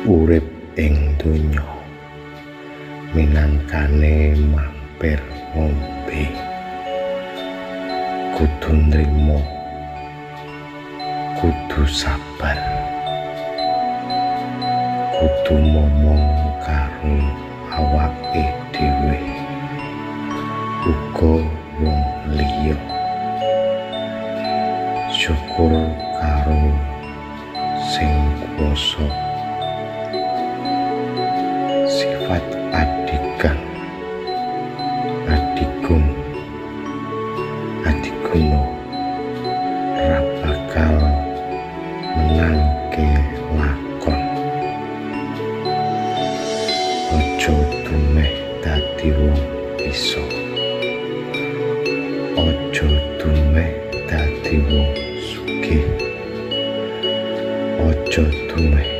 Urip ing donya minangkane mampir ngombe, kudu nrimo, kudu sabar, kudu momong karo awake dhewe uga wong liya. Syukur karo sing kuwasa.